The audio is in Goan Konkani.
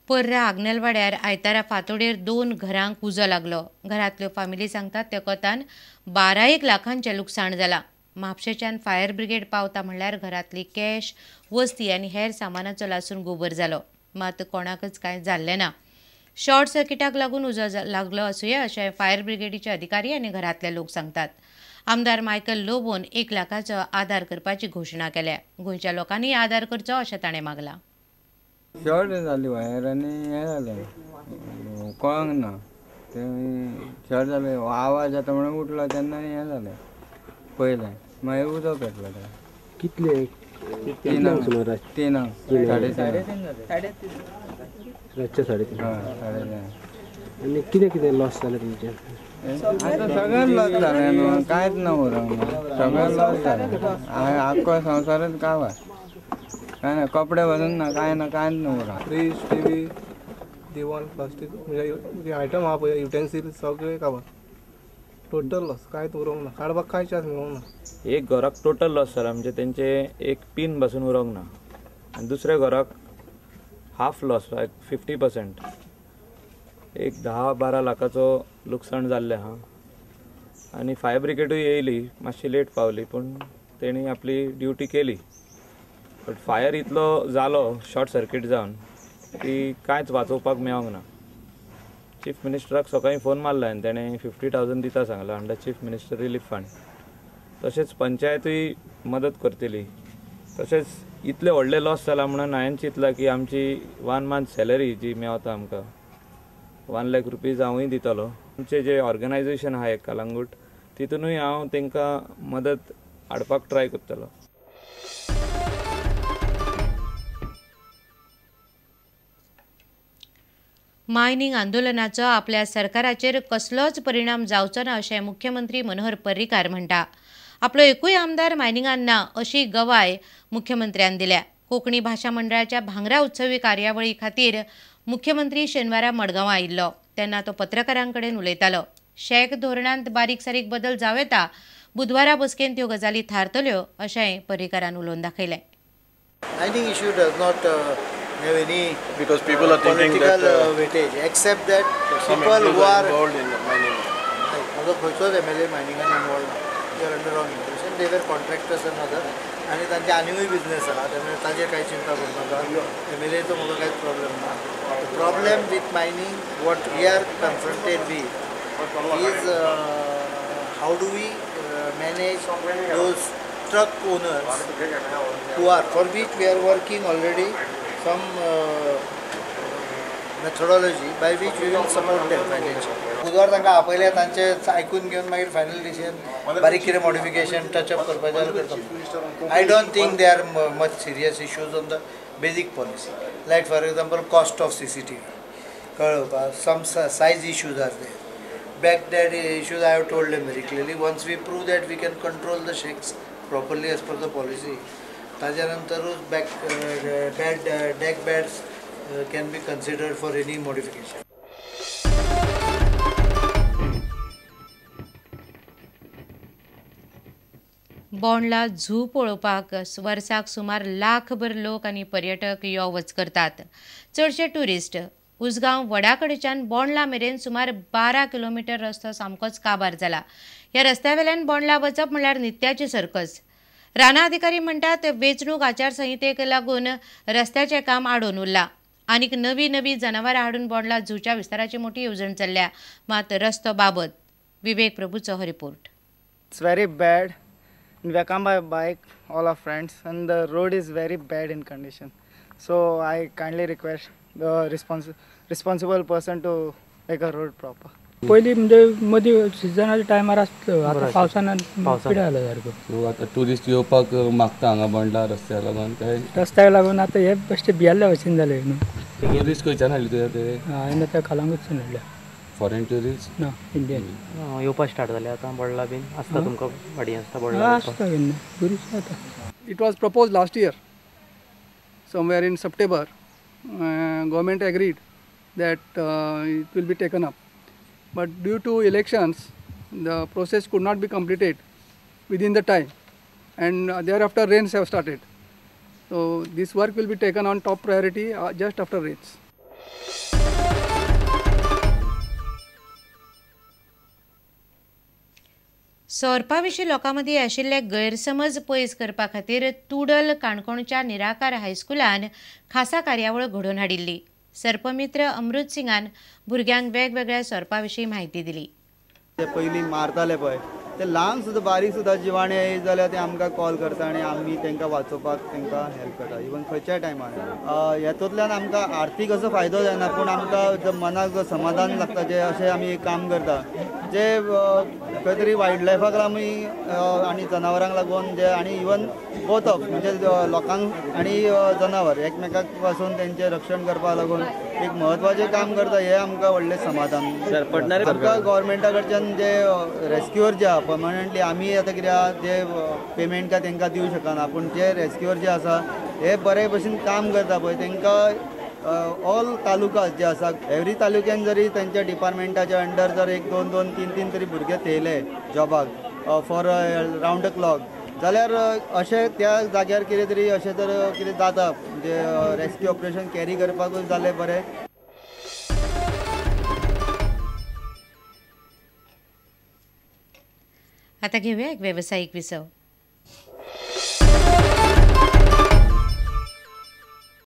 पर्रा आग्नेलवाड्यार आयतारा फांतोडेर 2 घरांक उजो लागलो. घरांतल्यो फामिली सांगतात त्या कोतान 12 लाखांचें लुकसाण जालां. म्हापशेच्यान फायर ब्रिगेड पावता म्हणल्यार घरांतली कॅश, वस्ती आनी हेर सामानाचो लासून गोबर जालो. मात कोणाकच कांय जाल्लें ना. शॉर्ट सर्किटाक लागून उजो लागलो आसुये अशें फायर ब्रिगेडीचे अधिकारी आनी घरांतले लोक सांगतात. आमदार मायकल लोबोन 1 लाखाचो आदार करपाची घोशणा केल्या. गोंयच्या लोकांनी आदार करचो अशें ताणें मागलां. शॉर्ट जाली वायर आनी हें जालें, कळोंक ना तें शॉर्ट जालें. आवाज जाता म्हणून उठलो तेन्ना हें जालें पयलें, मागीर उजो पेटलो. कितले? 3 3:30 रातचे 3:30. हय, 3:30. आनी कितें कितें लॉस जालें तुमचें? आतां सगळें लॉस जालें न्हू, कांयच ना उरोंक ना, सगळें लॉस जालें. आख्खो संवसारच काबार, कांय ना, कपडे बसून ना, कांय ना, कांयच ना उरोंक. फ्रीज, टीव्ही, दिवाण, प्लास्टीक म्हणजे आयटम आहा पळय, युटेन्सिल सगळें काबार. टोटल लॉस, कांयच उरोंक ना, काडपाक कांय चान्स मेळोंक ना. एक घराक टोटल लॉस जाला, म्हणजे तेंचे एक पीन बसून उरोंक ना, आनी दुसऱ्या घराक हाफ लॉस, 50%, एक 10-12 लाखाचो लुकसाण जाल्लें आहा. आनी फायर ब्रिगेडूय येयली, मातशी लेट पावली, पूण तेणी आपली ड्युटी केली. बट फायर इतलो जालो शॉर्ट सर्कीट जावन की कांयच वाचोवपाक मेळोंक ना. चीफ मिनिस्टराक सकाळीं फोन मारला आनी तेणें 50,000 दिता सांगलां under chief minister relief fund. तशेंच पंचायतूय मदत करतली. तशेंच इतले व्हडले लॉस जाला म्हणून हांवें चिंतलां की आमची 1 मंथ सॅलरी जी मेवता आमकां 1 लाख रुपीज हांवूय दितलो. आमचें जें ऑर्गनायजेशन आहा एक कलंगूट, तितूनूय हांव तांकां मदत हाडपाक ट्राय करतलो. मायनिंग आंदोलनाचो आपल्या सरकाराचेर कसलोच परिणाम जावचो ना अशें मुख्यमंत्री मनोहर पर्रीकार म्हणटा. आपलो एकूय आमदार मायनिंगान ना अशी गवाय मुख्यमंत्र्यान दिल्या. कोंकणी भाशा मंडळाच्या भांगरा उत्सवी कार्यावळी खातीर मुख्यमंत्री शेनवारा मडगांवां आयिल्लो तेन्ना तो पत्रकारां कडेन उलयतालो. शॅक धोरणांत बारीक सारीक बदल जावं येता, बुधवारा बसकेंत ह्यो गजाली थारतल्यो अशेंय पर्रीकारान उलोवन दाखयलें. Mining issue does not have any because people are thinking political that weightage, except that some people who MLAs are are involved in mining. म्हजो खंयचोच MLA मायनिंगान इन्वॉल्व ना. They are under wrong impression. They were contractors and other, आनी तांचे आनिकूय बिजनेस आहा, त्यामुळे ताजेर कांय चिंता करूं नाका. MLAचो म्हाका कांयच प्रॉब्लेम ना. The problem with mining what we are confronted with is how do we manage those truck owners who are, for which we are working already some methodology by which we will support them financially. बुधवार तांकां आपयले, तांचे आयकून घेवन मागीर फायनल डिसिजन, बारीक कितें मॉडिफिकेशन टचअप करपाचें जाल्यार करता. I don't think they are much serious issues on the basic policy, like for example cost of CCTV, कळ्ळें तुका, some size issues are there. Back that issues I have told them very clearly. Once we prove that we can control the shacks properly as per the policy, ताज्या नंतरूच back bed deck beds can be considered for any modification. Bondla zoo पळोवपाक वर्साक सुमार लाखभर लोक आनी पर्यटक यो वच करतात. चडशे ट्युरिस्ट. उसगांव वडा कडच्यान बोंडला मेरेन सुमार 12 किलोमिटर रस्तो सामकोच काबार जाला. ह्या रस्त्या वेल्यान बोंडला वचप म्हणल्यार नित्याची सर्कस. रानां अधिकारी म्हणटात वेंचणूक आचारसंहितेक लागून रस्त्याचें काम आडोवन उरलां. आनीक नवी नवी जनावरां हाडून बोंडला झूच्या विस्ताराची मोठी येवजण चल्ल्या, मात रस्तो बाबत. विवेक प्रभूचो हो report. It's very bad. We come by bike, all our friends, and the road is very bad in condition. So I kindly request the responsible person to make a road proper. पयलीं म्हणजे मदीं सिजनाच्या टायमार आसलो, आतां पावसान पिड्यार जालो सारको. सो आतां ट्युरिस्ट येवपाक मागता हांगा बोंडला रस्त्याक लागून, काय रस्त्याक लागून आतां हे बेश्टे भियेल्ल्या भशेन जालें न्हू. ट्युरिस्ट खंयच्यान हाडली तुवें ते? हांवें आतां कलंगूटसून हाडल्या. फॉरेन ट्युरिस्ट ना, इंडियन. येवपाक स्टार्ट जाले आतां बोंडला बीन आसता तुमकां गाडी आसता बोंडला आसता केन्ना ट्युरिस्ट जाता. It was propose last year somewhere in September. Government agreed that it will be taken up, but due to elections the process could not be completed within the time, and thereafter rains have started. So this work will be taken on top priority just after rains. सोरपा विशीं लोकां मदीं आशिल्ले गैरसमज पयस करपा खातीर तुडल काणकोणच्या निराकार हायस्कुलान खासा कार्यावळ घडोवन हाडिल्ली. सर्पमित्र अमृत सिंगान भुरग्यांक वेगवेगळ्या सोरपा विशीं म्हायती दिली. ते पयलीं मारताले पळय ते ल्हान सुद्दां बारीक सुद्दां जिवाणें येयत जाल्यार ते आमकां कॉल करता आनी आमी तांकां वाचोवपाक तांकां हेल्प करता इवन खंयच्याय टायमार. हेतूंतल्यान आमकां आर्थीक असो फायदो जायना पूण आमकां जो मनाक जो समाधान लागता जे अशें आमी एक काम करता जे खंय तरी वायल्ड लायफाक आमी आनी जनावरांक लागून जे आनी इवन बोथ ऑफ म्हणजे लोकांक आनी जनावर एकमेकाक पासून तेंचें रक्षण करपाक लागून एक म्हत्वाचें काम करता हें आमकां व्हडलें समाधान. आमकां गव्हर्मेंटा कडच्यान जे रेस्क्युअर जे आहा पर्मनंटली आमी आतां कितें आहा जे पेमेंट काय तांकां दिवं शकना पूण जे रेस्क्युअर जे आसा हे बरे भशेन काम करता पळय तांकां ऑल तालुका जे आसा एवरी तालुक्यान जरी तांच्या डिपार्टमेंटाच्या अंडर जर 1 2 2 3 3 तरी भुरगे थेयले जॉबाक फॉर रावंड the clock जाल्यार अशें त्या जाग्यार कितें तरी अशें जर कितें जाता म्हणजे रेस्क्यू ऑपरेशन कॅरी करपाकूच जालें बरें. आता घेऊया एक व्यावसायिक विसव.